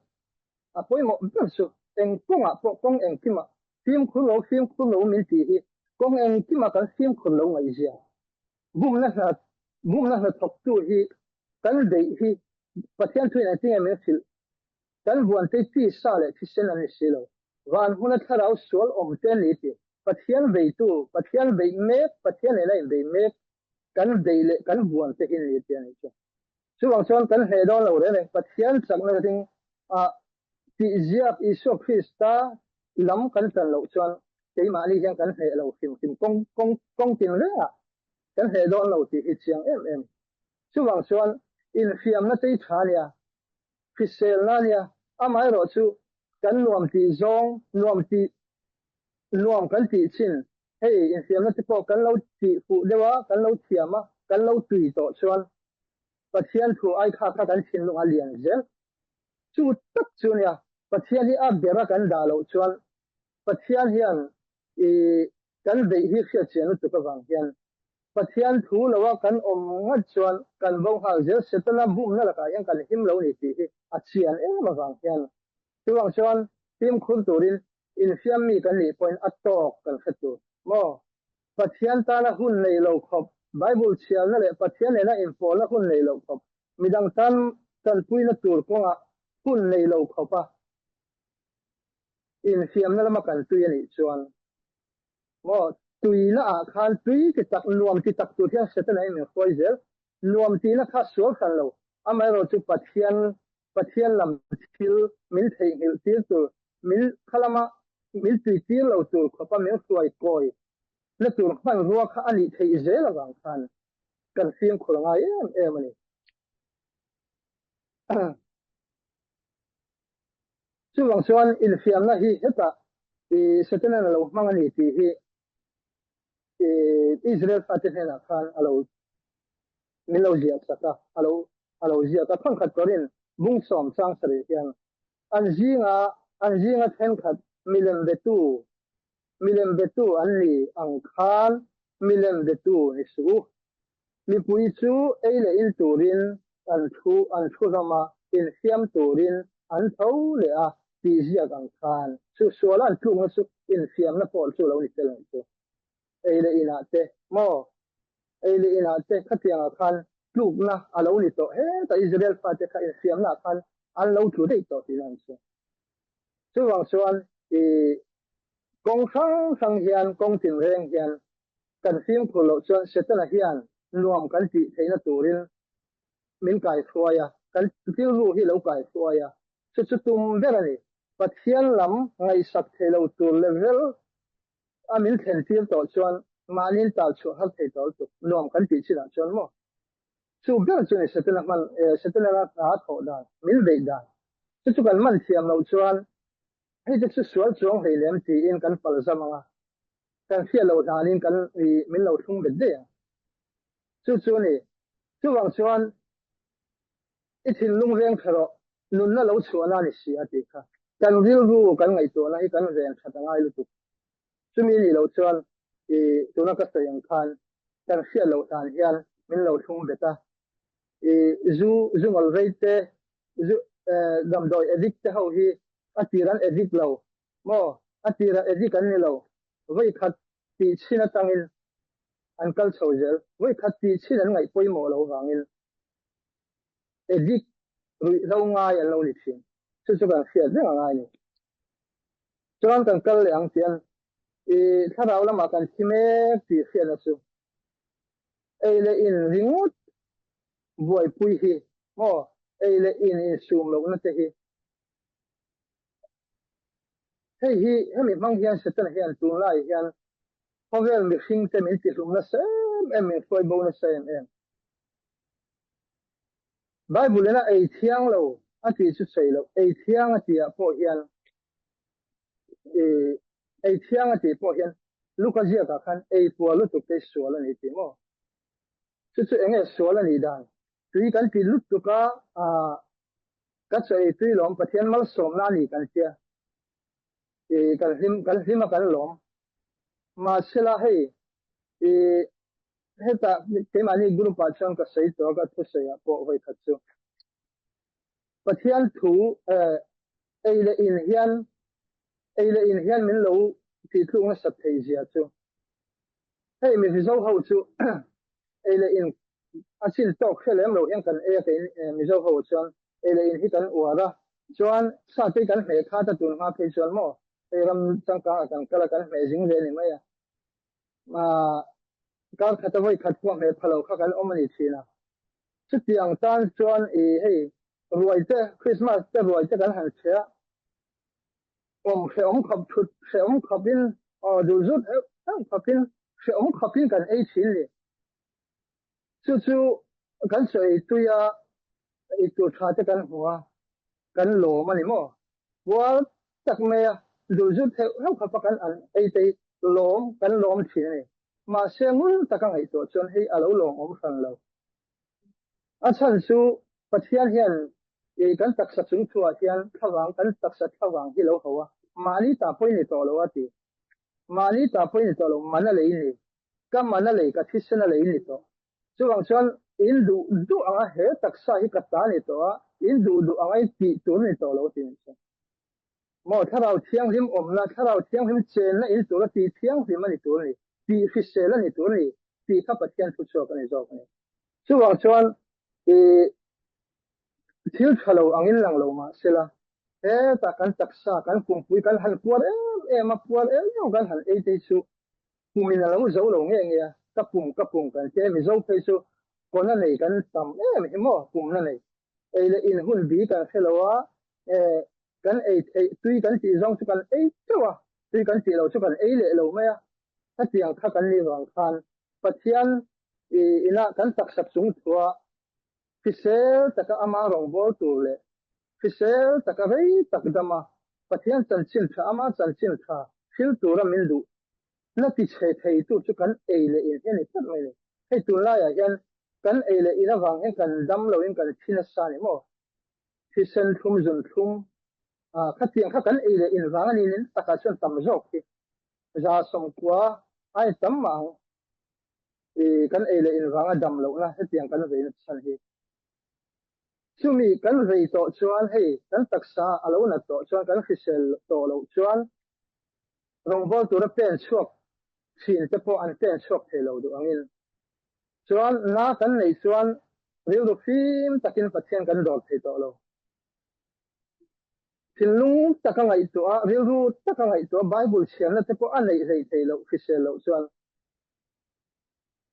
A pawimawh ber chu eng kawngah pawh kawng engkimah fimkhur lo fimkhur lo min tih hi kawng engkimah kan fimkhur lo ngaihzia. Bumna hna bumna hnathawktu hi kan beih hi Pathian thuin engtinge min hrilh Kan vuante tisa leh thisen an ni si lo. Van hmuna thlarau sual awm te an ni ti. Pathian beitu, Pathian beih mek, Pathian nena inbei mek kan bei leh kan vuante hi an ni ti a nih chu. Chuvang chuan kan hneh dawn lo reng reng Pathian chakna ring a tihziak Isua Krista lam kan tan loh chuan keimahni hian kan hneh lo hrim hrim kawng kawng kawng tin rengah kan hneh dawn lo tih hi chiang em em. Chuvang chuan infiamna tei tha nia hriselna a nia, amaherawh chu kan nuam tih zawng, nuam tih nuam kan tih chin, hei infiamna te pawh kan lo tih fuh deuh a, kan lo thiam a. kan lo tui tawh chuan Pathian thu ai kha kha kan thinlung a lian zel. Chu tak chu nia, Pathian hi a bera kan dah loh chuan Pathian hian i kan beih hi hriatchian lutuk avang hian Pathian thu loa kan awm ngat chuan kan bo nghal zel. Setana bumna lakah hian kan him lo ni tih hi a chian em avang hian chuvang chuan fimkhur turin infiam mi kan nih pawhin a tawk kan hre tur maw? Pathian tana hun nei lo khawp, Bible chhiarna leh Pathian nena inpawlna hun nei lo khawp, midang tan tanpuina tur kawngah hun nei lo khawpa infiamna lama kan tui a nih chuan maw tuina ah khan tui ti tak nuam ti tak tur hian Setana in min hruai zel. Nuam tihna kha sual hran lo, amaherawh chu Pathian Pathian lam thil min theihnghilh tir tur, min kha lama min tui tir lo tur khawpa min hruai kawi na tur hmanrua kha a nih theih zel avang khan kan fimkhur a ngai em em a ni. Chuvang chuan infiamna hi hetah i Satanan a lo hmang a ni tih hi i Israel fate hnenah khan a lo min lo ziah sak a, a lo a lo ziak a. Thawnkhat Korin bung sawm chang sarih hian an zinga an zinga thenkhat milem betu milem betu an ni ang khan milem betu ni suh u. Mipui chu ei leh in turin an thu an thu hlawm a, infiam turin an tho leh a tih ziak ang khan chu suala an tlukna chu infiamna pawh chu lo ni tel ang chu. Ei leh inah te maw? Ei leh inah te khatiangah khan tlukna a lo ni tawh hetah Israel fate kha infiamna ah khan an lo tlu daih tawh tihna an chu. Chuvang chuan i kawng hrang hrang hian kawng tinreng hian Kan fimkhur loh chuan Setana hian nuam kan tih theihna turin min kaihruai a, kan rilru hi lo kaihruai a, chu chu tum ber a ni. Pathian lam ngaihsak thei lo tur level a min thlen tir tawh chuan mahniin tal chhuah har thei tawh lutuk, nuam kan tih chinah chuan maw? Chu ber chu ni Setana hman, Setana hna thawh dan, min beih dan. Chu chu kan man thiam loh chuan hei te chu sual chuang hlei lem tiin kan palzam ang a, Kan hriat loh hlanin kan i min lo thlung bet daih ang. Chu chu a ni. Chuvang chuan i thinlung veng tha rawh, nunna lo chhuahna a ni si a tih kha. Kan rilru kan ngaihtuahna hi kan ven that a ngai lutuk. Chumi nih loh chuan i tuna ka sawi ang khan kan hriat loh hlan hian min lo thlung bet a. I zu zu ngawl rei te, zu damdawi addict te ho hi a tir an addict lo Maw? A tirah edit an ni lo. Vawi khat tih chhin atangin an kal chho zel. Vawi khat tih chhin an ngaih pawimawh lo vangin edit ruihhlo ngai an lo ni thin. Chu chu kan hriat reng a ngai ni. Chuan kan kal leh ang tian i thlarau lamah kan thi mek tih hriatna chu ei leh in ringawt buaipui hi maw ei leh in insum lohna te hi Hei hi hemi hmang hian Setana hian tunlai hian khawvel mihring te min tihlum nasa em em, min hruai bo nasa em em. Bible in a ei thiang lo a tih chu sawi loh, ei thiang a tih ah pawh hian i ei thiang a tih pawh hian Luka ziak ah khan ei puar lutuk te hi sual a ni tih maw? Chu chu enge sual a nih dan? Tui kan ti lutuk a, ah Ka chaw ei tui lawm Pathian malsawmna a ni kan tia i kan hlim kan hlim a kan lawm mahsela hei i heta keimahni group ah chuan ka sawi tawh a ka thusawi ah pawh vawi khat chu Pathian thu eh ei leh in hian ei leh in hian min lo tih tluk nasat thei zia chu Hei mi Mizo ho chu ei leh in a chin tawk hre lem lo hian kan ei a kei Mizo ho chuan ei leh in hi kan uar a chuan sa te kan hmeh khat a tun hma phei chuan maw hei ram changkang ah kan kal a kan hmeh zing ve a ni mai a kar khat a vawi khat pawh hmeh pha lo kha kan awm a ni thin a chutiang tan chuan i hei ruai te Christmas te ruai te kan han chhe a Awm hrehawm khawp thut hrehawm khawpin aw duh zut heuh heuh khawpin hrehawm khawpin kan ei thin ni. Chu chu kan chaw ei tui a, ei tur tha te kan hmu a, kan lawm a ni maw? Pual tak mai a, duh zut heuh heuh khawpa kan an ei te hi lawm kan lawm thin a ni. Mahse ngun taka ngaihtuah chuan hei a lo lawmawm hran lo. A chhan chu Pathian hian i kan taksa chung thuah hian thlavang kan taksa thlavang hi lo ho a, mahni ta pawh i ni tawh lo a ti. Mahni ta pawh i ni tawh lo, man a lei ni. Ka man a lei, ka thisen a lei ni tawh. Chuvang chuan in duh duh anga he taksa hi ka ta ni tawh a, in duh duh anga in tih tur ni tawh lo a ti ni chu. Maw Thlarau Thianghlim awmna, Thlarau Thianghlim chenna in tura tih thianghlim a ni tur a ni, tih hrisel a ni tur a ni tih kha Pathian thu chhuak a ni zawk a ni. Chuvang chuan i thil tha lo angin lang lo mah sela, hetah kan taksa, kan pumpui kan han puar em em a, puar em em kan han ei te hi chu pumin a lo zo lo nge nge a, ka pum ka pum kan tia, Mizo phei chu kawna nei kan tam em hi maw, pumna nei. Ei leh in hun bi kan hre lo a, eh, kan ei theih tui kan tih zawng chu kan ei teuh a, tui kan tih lo chu kan ei leh lo mai a. Hetiang kha kan nih vang khan Pathian i inah kan taksa chung thua hrisel taka ama rawngbâwl tur leh hrisel taka rei tak dama Pathian chanchin tha ama chanchin tha thil tura min duh na ti chhe theitu chu kan ei leh in hi a ni tlat mai a ni. Hei tunlaiah hian kan ei leh in avang hian kan dam loin kan thi nasa a ni maw? Thisen thlum zun thlum ah khatiang kha kan ei leh in vang a ni nen takah chuan tam zawk hi 190 ai tam mah ang i kan ei leh in vanga dam lohna hetiang kan veina chhan hi. Chumi kan vei tawh chuan hei kan taksa a lo nat tawh chuan kan hrisel tawh loh chuan Rawngbâwl tura pen chhuak thin te pawh an pen chhuak thei lo duh angin. Chuan na kan neih chuan rilru fim takin Pathian kan dawr thei tawh lo. Thinlung taka ngaihtuah a, rilru taka ngaihtuah a Bible chhiarna te pawh a neih hlei thei loh hrisel loh chuan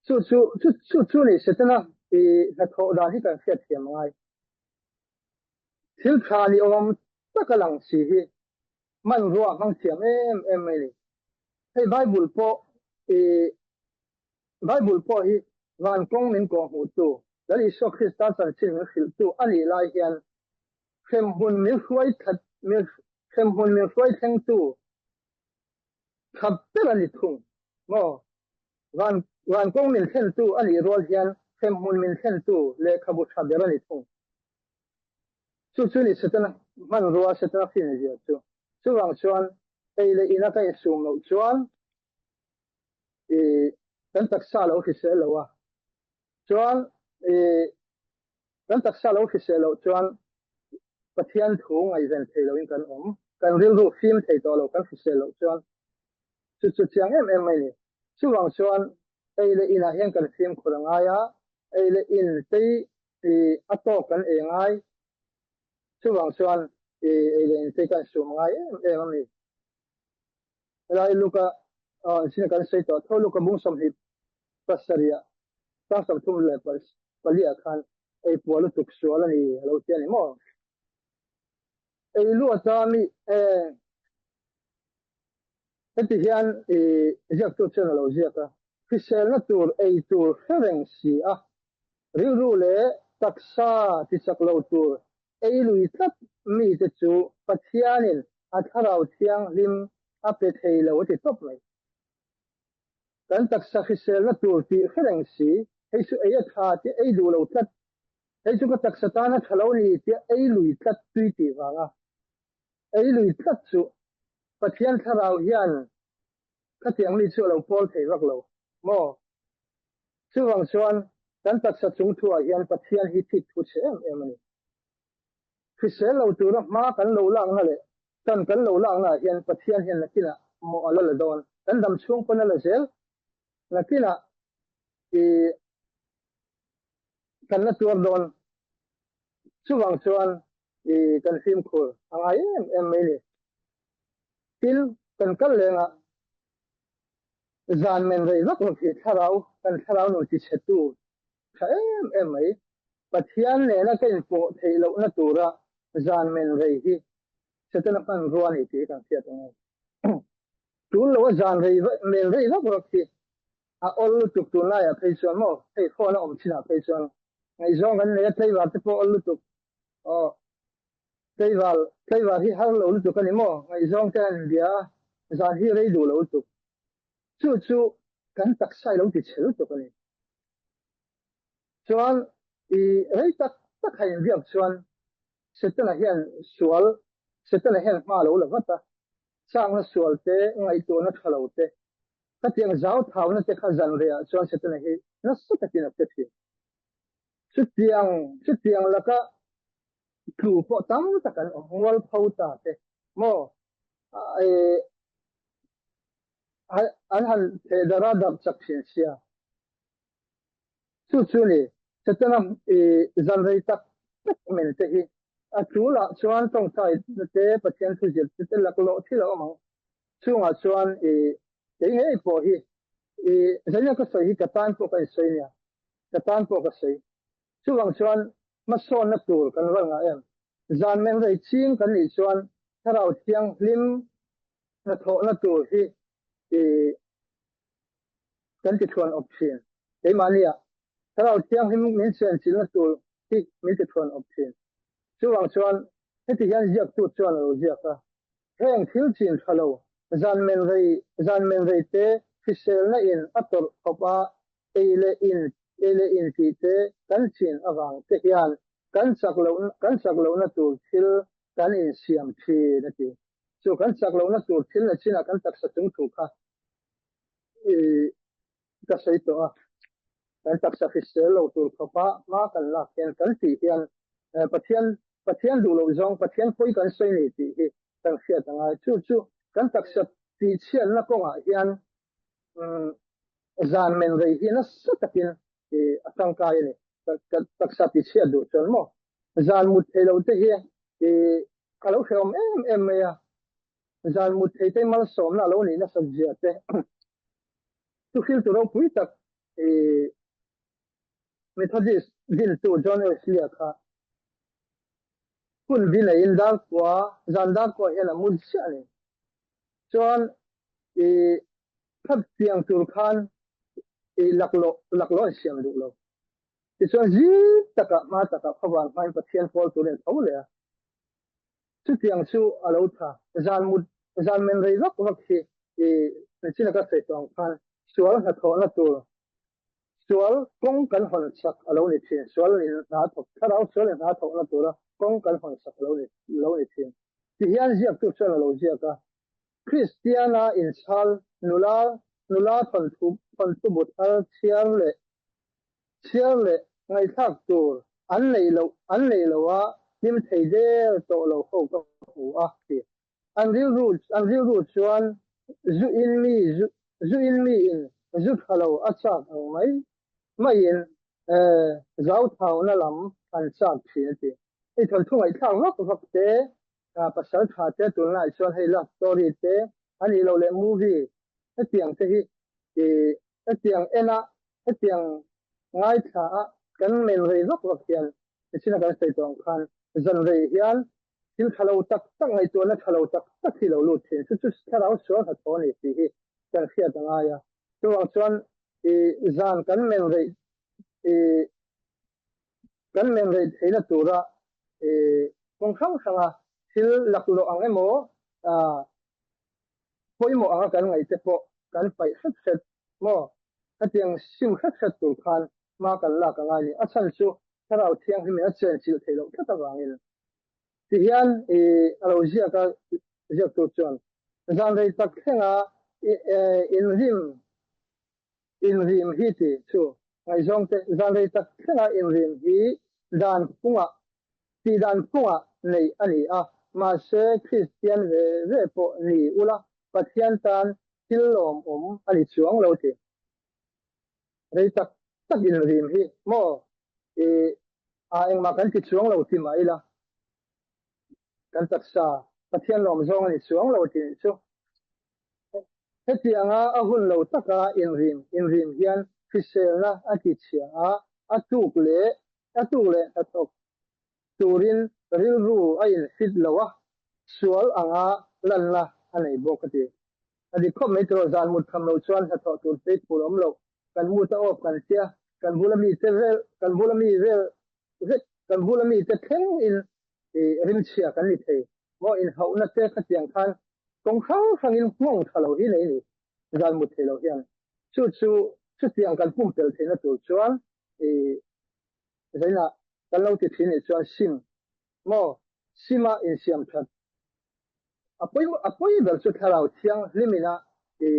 chu chu chu chu chu ni Setana i hnathawh dan hi kan hriatthiam a ngai. Thil tha ni awm taka lang si hi hmanrua a hmang thiam em em mai ni. Hei Bible pawh i Bible pawh hi van kawng min kawh hmuhtu, Lal Isua Krista chanchin min hrilhtu a nih lai hian hremhmun min hruai that min hremhmun min hruai thlengtu tha ber a ni thung maw? Van van kawng min thlentu a nih rual hian hremhmun min thlentu lehkhabu tha ber a ni thung. Chu chu ni Setana hmanrua Setana finzia chu. Chuvang chuan ei leh ina ka insum loh chuan i kan taksa lo hrisel lo a, chuan i kan taksa lo hrisel loh chuan Pathian thu ngaihven thei loin kan awm, kan rilru fim thei tawh lo kan hrisel loh chuan chu chu chiang em em mai ni. Chuvang chuan ei leh inah hian kan fimkhur a ngai a, ei leh in tei I a tawk kan ei ngai. Chuvang chuan i ei leh in te kan sum ngai em em a mi. Helai Luka sin kan sawi tawh tho Luka bung 27 ah sang 34 ah khan ei puah lutuk sual a ni a lo ti a ni maw? Ei luata mi e heti hian i ziaktu chuan a lo ziak a, hriselna tur ei tur hre reng si a, Rilru leh taksa tichak lo tur ei lui tlat mite chu Pathianin a Thlarau Thianghlim a pe thei lo a ti tawp mai. Kan taksa hriselna tur tih hre reng si, hei chu ei a tha tia ei duh lo tlat, hei chu ka taksa tan a tha lo ni tia ei lui tlat tui tih vanga ei lui tlat chu Pathian Thlarau hian khatiang mi chu a lo pawl thei vak lo maw? Chuvang chuan kan taksa chung thuah hian Pathian hi thik thu chhe em em a ni. Hrisel lo tura hma kan lo lakna leh tan kan lo laknaah hian Pathian hian nakinah mawh a la la dawn. Kan dam chhung pawn a la zel. Nakinah i kan la tuar dawn. Chuvang chuan i kan fimkhur a ngai em em mai ni. Tin, kan kal lengah Zan men rei vak lo hi thlarau, kan thlarau nun tichhetu tha em em mai. Pathian nena ka inpawh theih lohna tura zan men rei hi Setana hmanrua a ni tih hi kan hriat ang e. Tul loa zan rei men rei vak vak hi a awl lutuk tunlaiah phei chuan maw, hei phone a awm chinah phei chuan ngaihzawng kan nei a, tlaivar te pawh awl lutuk aw. Tlaivar, tlaivar hi har lo lutuk a ni maw? Ngaihzawng te an inbia a, zan hi rei duh lo lutuk. Chu chu. Kan taksa i lo ti chhe lutuk a ni. Chuan i rei tak tak ha inbiak chuan Setana hian sual, Setana hian hma a lo la vat a, chakna sual te, ngaihtuahna tha lo te, khatiang zau thauna te kha zan rehah chuan Setana hi nasa takin a che thin. Chutiang, chutiang laka tlu pawh tam tak an awm, mualpho ta te maw, an han theh darh a, darh chak thin sia. Chu chu ni, Setana i zan rei tak tak men te hi a tulah chuan tawngtai na te, Pathian thu zir te te laklawh thil a awm ang. Chungah chuan i kei ngei pawh hi i zaina ka sawi hi ka tan pawh ka insawi nia, ka tan pawh ka sawi. Chuvang chuan hmasawnna tur kan ral ngah em? Zan men rei ching kan nih chuan Thlarau Thianghlim hnathawhna tur hi i kan ti thuan awp thin. Keimahnia Thlarau Thianghlim min chenchilhna tur hi min ti thuan awp thin. Chuvang chuan heti hian ziaktu chuan a lo ziak a, Heng thil chin tha lo, zan men rei zan men rei te, hriselna in a tawrh khawp a, ei leh in ei leh in tih te kan chin avang te hian kan chak loh kan chak lohna tur thil kan insiam thin a ti. Chu kan chak lohna tur thil na chinah kan taksa chung thu kha i ka sawi tawh a, kan taksa hrisel lo tur khawpa hma kan lak hian kan tih hian Pathian Pathian duh loh zawng Pathian pawi kan sawi nei tih hi kan hriat a ngai. Chu chu kan taksa tihchhiatna kawngah hian zan men rei hi nasa takin a tangkai a ni. Taksa tihchhiat duh chuan maw zan mut thei lo te hi a lo hrehawm em em mai a. Zan mut thei te malsawmna a lo nih nasat zia te chu hriltu ropui tak i Methodist dintu John Wesley-a kha hun bi neiin darkua, zan darkua hian a mut chiah a ni. Chuan i khat piang tur khan i laklawh laklawh an siam duh lo. Tichuan zing takah hma takah khawvar hmain Pathian pawl turin a tho leh a. Chutiang chu a lo tha. Zan mut, zan men rei vak vak hi i nichin a ka sawi tawh ang khan sual hnathawhna tur, sual kawng kan hawn sak a lo ni thin. Sual in hna thawk, thlarau sual in hna thawhna tura kawng kan hawn sak a lo ni, lo ni thin. Tihian ziaktu chuan a lo ziak a, Kristiana inchhal nula, nula thawnthu, thawnthu bu thar chhiar leh Chhiar leh ngaihthlak tur an neih loh an neih loh a hlim thei der tawh lo ho ka hmu a ti. An rilru an rilru chuan zu in mi zu zu in mi in zu tha lo a chak ang mai maiin zauthauna lam an chak thin a ti. Hei thawnthu ngaihthlak vak vak te pasal tha te tunlai chuan hei love story te a nih loh leh movie hetiang te hi Hetiang ena hetiang ngaithla a kan men rei vak vak hian nichin a kan sawi tawh ang khan zan rei hian thil tha lo tak tak ngaihtuahna tha lo tak tak hi lo lut thin. Chu chu thlarau sual hnathawh a ni tih hi kan hriat a ngai a. Chuvang chuan i zan kan men rei i kan men rei theihna tura i kawng hrang hranga thil laklawh ang emaw pawimawh anga kan ngaih te pawh kan paih hret hret maw? Hetiang sim hret hret tur khan hma kan lak a ngai ni. A chhan chu Thlarau Thianghlimin a chenchilh theih loh tlat avangin. Tihian i a lo ziak a, ziaktu chuan zan rei tak thlenga inrim inrim hi ti chu ngaihzawng te zan rei tak thlenga inrim hi dan phungah tih dan phungah neih a ni a, mahse Kristian ve ve pawh ni ula Pathian tan thil lawmawm a ni chuang lo ti. Rei tak tak inrim hi maw i a engmah kan ti chuang lo ti mah ila kan taksa Pathian lawm zawng a ni chuang lo ti nih chu. Hetianga a hun lo taka inrim inrim hian hriselna a ti chhia a, a tuk leh a tuk leh hnathawk turin rilru a infit lo a, sual anga lanna a nei bawk a ti. A dik khawp mai tawh, zan mut tham lo chuan hnathawh tur phei phur awm lo, kan mut a awp kan tia, kan bula mite vel kan bula mi vel vek kan bula mite thleng in rimchhia kan ni thei. Maw inhauhna te khatiang khan kawng hrang hrangin nghawng tha lo hi nei ni, zan mut thei lo hian. Chu chu chutiang kan pumpelh theihna tur chuan i zainah kan lo ti thin nih chuan sim maw sima insiam that a pawimawh a pawi ber chu thlarau thianghlimina i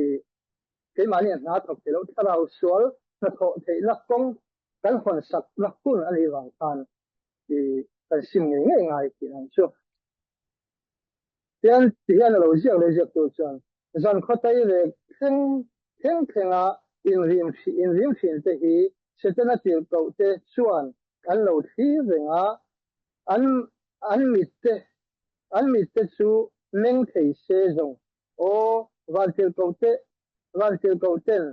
keimahni a hna thawk thei lo thlarau sual hnathawh theihna kawng kan hawn sakna hun a nih vang khan i kan sim ngei ngei ngai tih ang chu. Tian tihian a lo ziak leh ziak tur chuan zan khawtai rek thleng thleng thlenga inrim inrim thin te hi Setana tirhkoh te chuan an lo thlir reng a, an an mit te an mit te chu meng thei se zawng aw van tirhkoh te van tirhkoh ten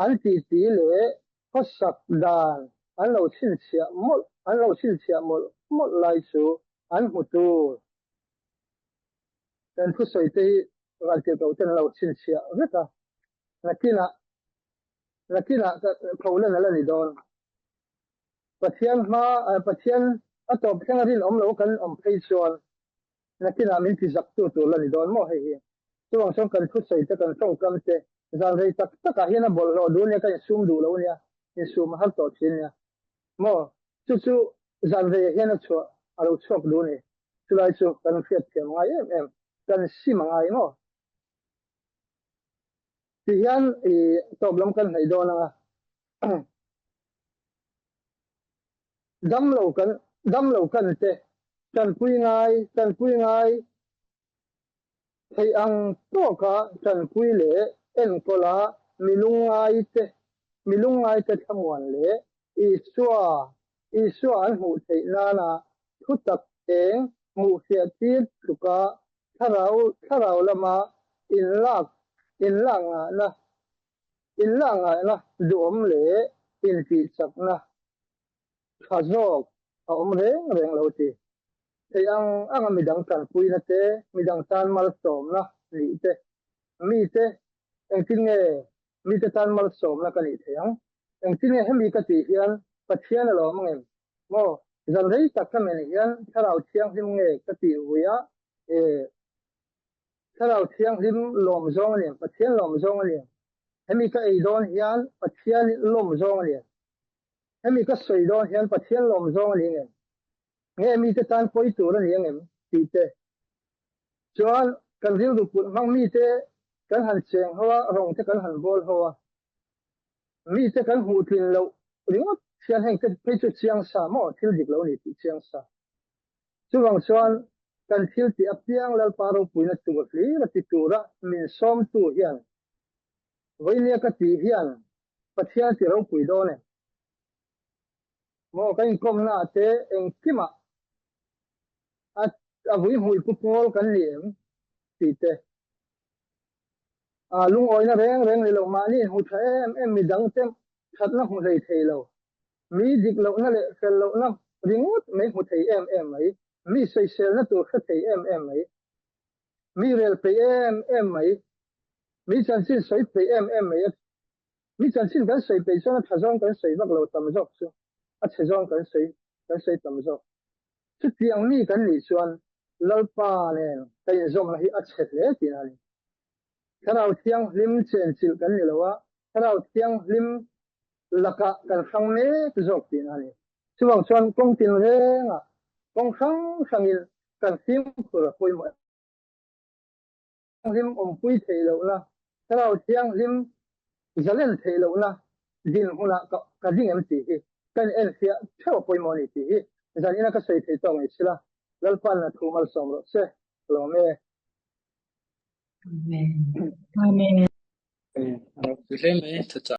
an titi leh khawsak dan an lo chhinchhiah mawlh an lo chhinchhiah mawlh mawlh lai chu an hmu tur. Kan thusawi te hi raltirhkoh ten an lo chhinchhiah vek a, nakinah nakinah tho lan a la ni dawn. Pathian hma Pathian a tawp thleng a rinawm lo kan awm phei chuan nakinah min ti zak tu tur la ni dawn maw hei hi. Chuvang chuan kan thusawi te kan tawngkam te zan rei tak takah hian a bawlhhlawh duh nia ka insum duh lo nia, insum a har tawh thin nia. Maw? Chu chu zan reiah hian a chhuah a lo chhuak duh ni. Chulai chu kan hriatthiam ngai em em, kan sim a ngai maw? Ti hian i tawp lam kan hnaih dawn anga damlo kan damlo kan te tanpui ngai tanpui ngai Theih ang tawka tanpui leh enkawla mi lungngaite mi lungngaite thlamuan leh Isua Isua an hmuh theih nana thutak eng hmuhfiah tir tluka thlarau thlarau lama inlak inlak ngahna inlak ngahna duhawm leh intihchakna tha zawk a awm reng reng lo ti. Theih ang anga midang tanpuina te, midang tan malsawmna nih te, mite engtin nge mite tan malsawmna ka nih theih ang? Engtin nge hemi ka tih hian Pathian a lawm angem? Maw, zan rei tak ka men hian Thlarau Thianghlim nge ka tih vui a? E, Thlarau Thianghlim lawm zawng a ni ang, Pathian lawm zawng a ni ang. Hemi ka ei dawn hian Pathian lawm zawng a ni ang. Hemi ka sawi dawn hian Pathian lawm zawng a ni ngem? Nge mite tan pawi tur a ni angem? tih te. Chuan kan rilru put hmang mite kan han cheng ho a, rawng te kan han bawl ho a, mite kan hmuh tlin loh ringawt hian heng te phei chu chiang sa maw thil dik lo ni tih chiang sa. Chuvang chuan kan thil tih apiang Lalpa ropuina tur hlir a ti tura min sawmtu hian vawinia ka tih hian Pathian ti ropui dawn e. Maw ka inkawmna ah te engkimah a a vui hmui pu pawl kan ni em tih te. A lungawina reng reng ni lo mahni inhmu tha em em midang te thatna hmu hlei thei lo. Mi dik lohna leh fel lohna ringawt mai hmu thei em em mai. Mi sawiselna tur hre thei em em mai. Mi rel peih em em mai. Mi chanchin sawi peih em em mai a Mi chanchin kan sawi peih chuan a tha zawng kan sawi vak lo tam zawk chu a chhe zawng kan sawi kan sawi tam zawk. Chutiang mi kan nih chuan Lalpa nen ka inzawmna hi a chhe hle tihna a ni. Thlarau Thianghlim chenchilh kan ni lo a, Thlarau Thianghlim lakah kan hrang mek zawk tihna a ni. Chuvang chuan kawng tinrengah kawng hrang hrangin kan fimkhur a pawimawh em. Thianghlim awmpui theih lohna, Thlarau Thianghlim zalen theih lohna dinhmunah ka ding em tih hi ka in enfiah theuh a pawimawh a ni tih hi zanina ka sawi thei tawk ngei sila, Lalpa'n a thu malsawm rawh se, ka lawm e. Amen. Amen. A ropui hle mai, thuchah.